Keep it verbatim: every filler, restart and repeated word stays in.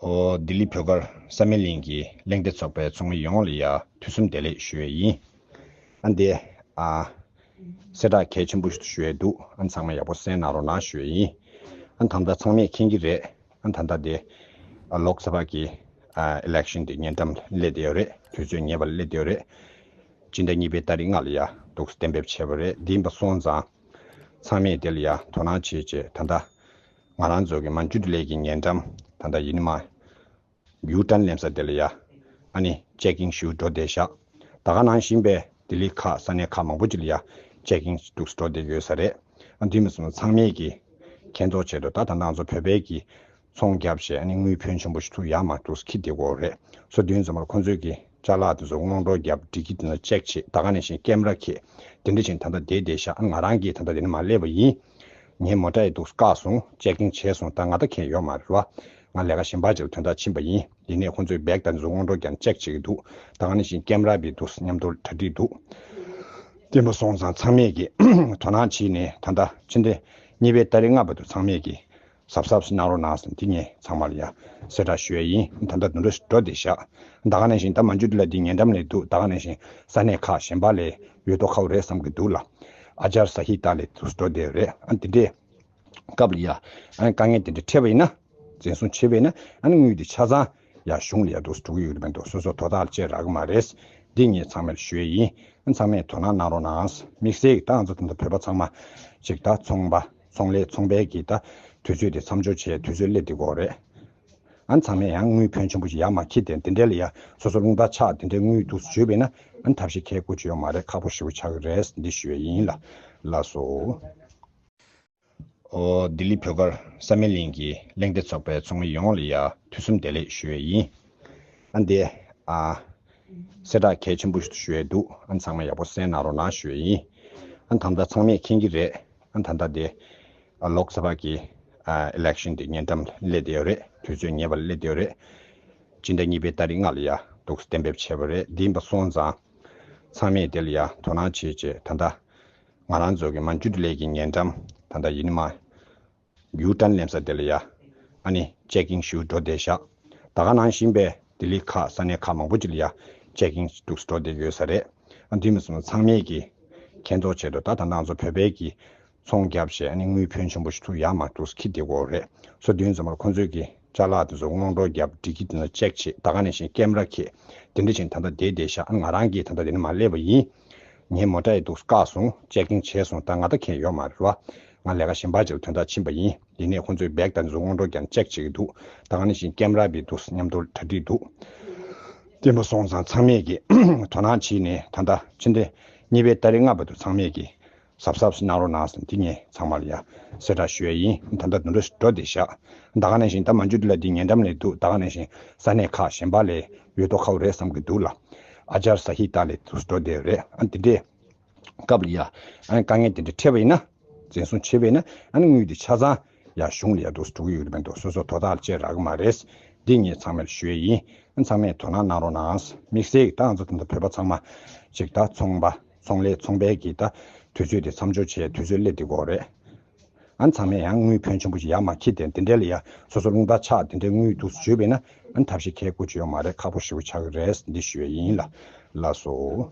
ཨོ། ལྡི་ལི་བོད་སྒར་བསམ་ཡས་གླིང་གི་གླེང་སྟེགས་ཚོགས་པའི་ཚོགས་མི་ཡོངས་ལ་ཡ་དུས་གསུམ་བདེ་ལེགས་ཞུ་ཡས་ཡིན། ཨ་འདི་ཨ་གསལ་བསྒྲགས་གལ་ཆེན་པོ་ཞིག་ཞུ་ཡས་འདུག་ཨ་ཚང་མས་ཡག་པོ་གསན་གནང་རོགས་གནང་ཞུ་ཡས་ཡིན། ཨ་ད་ལྟ་ཚང་མས་མཁྱེན་གྱི་རེད། ཨ་ད་ལྟ་འདི་ཨ་ལོག་སེ་བ་གི་ཨ་ཨི་ལེག་ཤན་འདི་ཉེ་འགྲམ་སླེབས་བསྡད་ཡོད་རེད། དུས་ཚོད་ཉེ་བ་ལ་སླེབས་བསྡད་ཡོད་རེད། སྤྱི་ཟླ་གཉིས་པའི་ཏ་རིག་ལྔ་ལ་ཡ་འདུག་གཏན་འབེབས་བྱས་པ་རེད། འདི་ཡིན་པ་སོང་ཙང་ཚང་མས་དེ་ལ་ཡ་དོ་སྣང་བྱེད་ཅེས། ད་ལྟ་ང་རང་ཚོ་གི་མན་ཇུ་ཊི་ལའི་གི་ཉེ་འགྲམ་ད་ལྟ་ཡིན་མ་ཡུ་ཊརན་ལེན་ས་དེ་ལ་ཡ་ཨ་ནི་ཅེག་གིང་ཞུ་འགྲོ་བསྡད་ཤག་ད་ག་ནང་བཞིན་པའི་ལྡི་ལི་ཁག་ས་གནས་ཁག་མང་པོ་ཅིག་ལ་ཡ་ཅེག་གིང་འདུག་འགྲོ་བསྡད་ཡོད་ས་རེད། ཨ་འདི་མ་སོང་ཚང་མས་གི་མཁྱེན་རྟོགས་བྱེད་དོ། ད་ད་ང་ཚོ་བོད་པའི་གི་ཚོང་བརྒྱབ་བྱས་ཨ་ནི་དངུལ་ཕོན་ཆེན་པོ་ཞིག་ཚུར་ཡར་མར་འདུག་འཁྱེར་བསྡད་ཡོད་རེད། སོ་དུས་ཙམ་པར་ཁོང་ཚོས་ཀྱི་ཅ་ལག་དེ་ཚོ་སྔོག་འདོན་བརྒྱབ། འགྲིག་གི་འདུག་ན་ཅེག་བྱེད། ད་ག་ནང་བཞིན་ཀེམ་ར་འཁྱེར། དེ་འདྲ་བྱས་ད་ལྟ་བསྡད་བསྡད་ཤག་ཨ་ང་རང་གིས་ད་ལྟ་དེ་ནས་མར་སླེབས་པ་ཡིན། ངའི་མོ་ཊ་ཡི་འདུག་བཀག་སོང་། ཅེག་གིང་བྱས་སོང་། ད་ང་ད་མཁན་ཡོད་མ་རེད་བ། ང་ལས་ཀ་གཞན་པ་ཅིག་ལ་དོན་དག་ཕྱིན་པ་ཡིན། དེ་ནས་ཁོང་ཚོས་བེག་དང་དེ་ཚོ་སྔོག་འདོན་རྒྱབ་ཅེག་བྱེད་ཀྱི་འདུག་ད་ག་ནང་བཞིན་ཀེམ་ར་བི་འདུག་མཉམ་དུ་གྲ་སྒྲིག་འདུག་དེ་མ་སོང་ཙང་ཚང་མས་ཀྱི་དོ་སྣང་བྱས་ནས་ད་ལྟ་ཕྱི་ཟླ་གཉིས་པའི་ཏ་རིག་ལྔ་བར་དུ་ཚང་མས་ཀྱི་གཟབ་གཟབ་ཞིག་གནང་རོགས་གནང་ཟེར་འདི་ངས་ཚང་མ་ལ་ཡ་གསལ་བསྒྲགས་ཞུ་ཡས་ཡིན། ད་ལྟ་འདུག་འགྲོ་ཞིག་འགྲོ་བསྡད་ཤག་ད་ག་ནང་བཞིན་ད་མན་ཇུ་ཊི་ལ་འདི་ཉེ་འགྲམ་ནས་འདུག་ད་ག་ནང་བཞིན་ས་གནས་ཁག་གཞན་པ་ལ་ཡོད་དོ་ཁ་བོ་རེད་བསམ་གྱི་འདུག་ལ། ཨ་ཅར་ས་ཧི་ཏ་ལ་འདུག་འགྲོ་བསྡད་རེད། ཨ་འདི་འདྲས་སྐབས་ལ་ཡ་ཨ་དཀའ་ངལ་དེ་འདྲ་འཕྲད་པ་ཡིན་ན། འཛིན་བཟུང་བྱས་པ་ཡིན་ན་ཨ་ནི་དངུལ་འདི་ཆ་ཚང་ཡ་གཞུང་ལ་ཡ་འདུག་འགྲོ་གི་ཡོད་རེད་མི་འདུག་སོ་སོ་དོ་བདག་ལ་བཅད་རག་གི་མ་རེད། འདི་ངས་ཚང་མར་ཞུ་ཡས་ཡིན། ཨ་ཚང་མས་དོ་སྣང་གནང་རོགས་གནང་། དམིགས་བསལ་གྱི་ད་ང་ཚོ་ད་ལྟ་བོད་པ་ཚང་མ་ཅིག་ད་ཚོང་པ་ཚོང་ལས་ཚོང་པའི་གི་ད་དུས་ཚོད་དེ་མཚམས་འཇོག་བྱས་དུས་ཚོད་སླེབས་བསྡད་ཡོད་རེད། ཨ་ཚང་མས་ཡང་དངུལ་ཕོན་ཆེན་པོ་ཞིག་ཡར་མར་འཁྱེར་ཏེ་འདི་འདྲ་ལ་ཡ་སོ་སོ་རླུང་རྟ་ཆག་འདི་འདྲའི་དངུལ་འདུག་བྱས་པ་ཡིན་ན་ཨ་ཐབས་ཤེས་ཁེ་ཁུར་ཅིག་ཡོད་མ་རེད། ཁག་པོ་ཞེ་པོ་ཆགས་ཀྱི་རེད། འདི་ཞུ་ཡས་ཡིན་ལ། ལགས་སོ། ཨོ། ལྡི་ལི་བོད་སྒར་བསམ་ཡས་གླིང་གི་གླེང་སྟེགས་ཚོགས་པའི་ཚོགས་མི་ཡོངས་ལ་ཡ་དུས་གསུམ་བདེ་ལེགས་ཞུ་ཡས་ཡིན། ཨ་འདི་ཨ་གསལ་བསྒྲགས་གལ་ཆེན་པོ་ཞིག་ཞུ་ཡས་འདུག་ཨ་ཚང་མས་ཡག་པོ་གསན་གནང་རོགས་གནང་ཞུ་ཡས་ཡིན། ཨ་ད་ལྟ་ཚང་མས་མཁྱེན་གྱི་རེད། ཨ་ད་ལྟ་འདི་ཨ་ལོག་སེ་བ་གི་ཨ་ཨི་ལེག་ཤན་འདི་ཉེ་འགྲམ་སླེབས་བསྡད་ཡོད་རེད། དུས་ཚོད་ཉེ་བ་ལ་སླེབས་བསྡད་ཡོད་རེད། སྤྱི་ཟླ་གཉིས་པའི་ཏ་རིག་ལྔ་ལ་ཡ་འདུག་གཏན་འབེབས་བྱས་པ་རེད། འདི་ཡིན་པ་སོང་ཙང་ཚང་མས་དེ་ལ་ཡ་དོ་སྣང་བྱེད་ཅེས། ད་ལྟ་ང་རང་ཚོ་གི་མན་ཇུ་ཊི་ལའི་གི་ཉེ་འགྲམ་ད་ལྟ་ཡིན་མ་ཡུ་ཊརན་ལེན་ས་དེ་ལ་ཡ་ཨ་ནི་ཅེག་གིང་ཞུ་འགྲོ་བསྡད་ཤག་ད་ག་ནང་བཞིན་པའི་ལྡི་ལི་ཁག་ས་གནས་ཁག་མང་པོ་ཅིག་ལ་ཡ་ཅེག་གིང་འདུག་འགྲོ་བསྡད་ཡོད་ས་རེད། ཨ་འདི་མ་སོང་ཚང་མས་ཀྱི་མཁྱེན་རྟོགས་བྱེད་དོ། ད་ད་ང་ཚོ་བོད་པའི་གི་ཚོང་བརྒྱབ་བྱས་ཨ་ནི་དངུལ་ཕོན་ཆེན་པོ་ཞིག་ཚུར་ཡར་མར་འདུག་འཁྱེར་བསྡད་ཡོད་རེད། སོ་དུས་ཙམ་པར་ཁོང་ཚོས་ཀྱི་ཅ་ལག་དེ་ཚོ་སྔོག་འདོན་བརྒྱབ། འགྲིག་གི་འདུག་ན་ཅེག་བྱེད། ད་ག་ནང་བཞིན་ཀེམ་ར་འཁྱེར། དེ་འདྲ་བྱས་ད་ལྟ་བསྡད་བསྡད་ཤག་ཨ་ང་རང་གིས་ད་ལྟ་དེ་ནས་མར་སླེབས་པ་ཡིན། ངའི་མོ་ཊ་ཡི་འདུག་བཀག་སོང་། ཅེག་གིང་བྱས་སོང་། ད་ང་ད་མཁན་ཡོད་མ་རེད་བ། ང་ལས་ཀ་གཞན་པ་ཅིག་ལ་དོན་དག་ཕྱིན་པ་ཡིན། དེ་ནས་ཁོང་ཚོས་བེག་དང་དེ་ཚོ་སྔོག་འདོན་རྒྱབ་ཅེག་བྱེད་ཀྱི་འདུག་ད་ག་ནང་བཞིན་ཀེམ་ར་བི་འདུག་མཉམ་དུ་གྲ་སྒྲིག་འདུག་དེ་མ་སོང་ཙང་ཚང་མས་ཀྱི་དོ་སྣང་བྱས་ནས་ད་ལྟ་ཕྱི་ཟླ་གཉིས་པའི་ཏ་རིག་ལྔ་བར་དུ་ཚང་མས་ཀྱི་གཟབ་གཟབ་ཞིག་གནང་རོགས་གནང་ཟེར་འདི་ངས་ཚང་མ་ལ་ཡ་གསལ་བསྒྲགས་ཞུ་ཡས་ཡིན། ད་ལྟ་འདུག་འགྲོ་ཞིག་འགྲོ་བསྡད་ཤག་ད་ག་ནང་བཞིན་ད་མན་ཇུ་ཊི་ལ་འདི་ཉེ་འགྲམ་ནས་འདུག་ད་ག་ནང་བཞིན་ས་གནས་ཁག་གཞན་པ་ལ་ཡོད་དོ་ཁ་བོ་རེད་བསམ་གྱི་འདུག་ལ། ཨ་ཅར་ས་ཧི་ཏ་ལ་འདུག་འགྲོ་བསྡད་རེད། ཨ་འདི་འདྲས་སྐབས་ལ་ཡ་ཨ་དཀའ་ངལ་དེ་འདྲ་འཕྲད་པ་ཡིན་ན། འཛིན་བཟུང་བྱས་པ་ཡིན་ན་ཨ་ནི་དངུལ་འདི་ཆ་ཚང་ཡ་གཞུང་ལ་ཡ་འདུག་འགྲོ་གི་ཡོད་རེད་མི་འདུག་སོ་སོ་དོ་བདག་ལ་བཅད་རག་གི་མ་རེད། འདི་ངས་ཚང་མར་ཞུ་ཡས་ཡིན། ཨ་ཚང་མས་དོ་སྣང་གནང་རོགས་གནང་། དམིགས་བསལ་གྱི་ད་ང་ཚོ་ད་ལྟ་བོད་པ་ཚང་མ་ཅིག་ད་ཚོང་པ་ཚོང་ལས་ཚོང་པའི་གི་ད་དུས་ཚོད་དེ་མཚམས་འཇོག་བྱས་དུས་ཚོད་སླེབས་བསྡད་ཡོད་རེད། ཨ་ཚང་མས་ཡང་དངུལ་ཕོན་ཆེན་པོ་ཞིག་ཡར་མར་འཁྱེར་ཏེ་འདི་འདྲ་ལ་ཡ་སོ་སོ་རླུང་རྟ་ཆག་འདི་འདྲའི་དངུལ་འདུག་བྱས་པ་ཡིན་ན་ཨ་ཐབས་ཤེས་ཁེ་ཁུར་ཅིག་ཡོད་མ་རེད། ཁག་པོ་ཞེ་པོ་ཆགས་ཀྱི་རེད། འདི་ཞུ་ཡས་ཡིན་ལ། ལགས་སོ།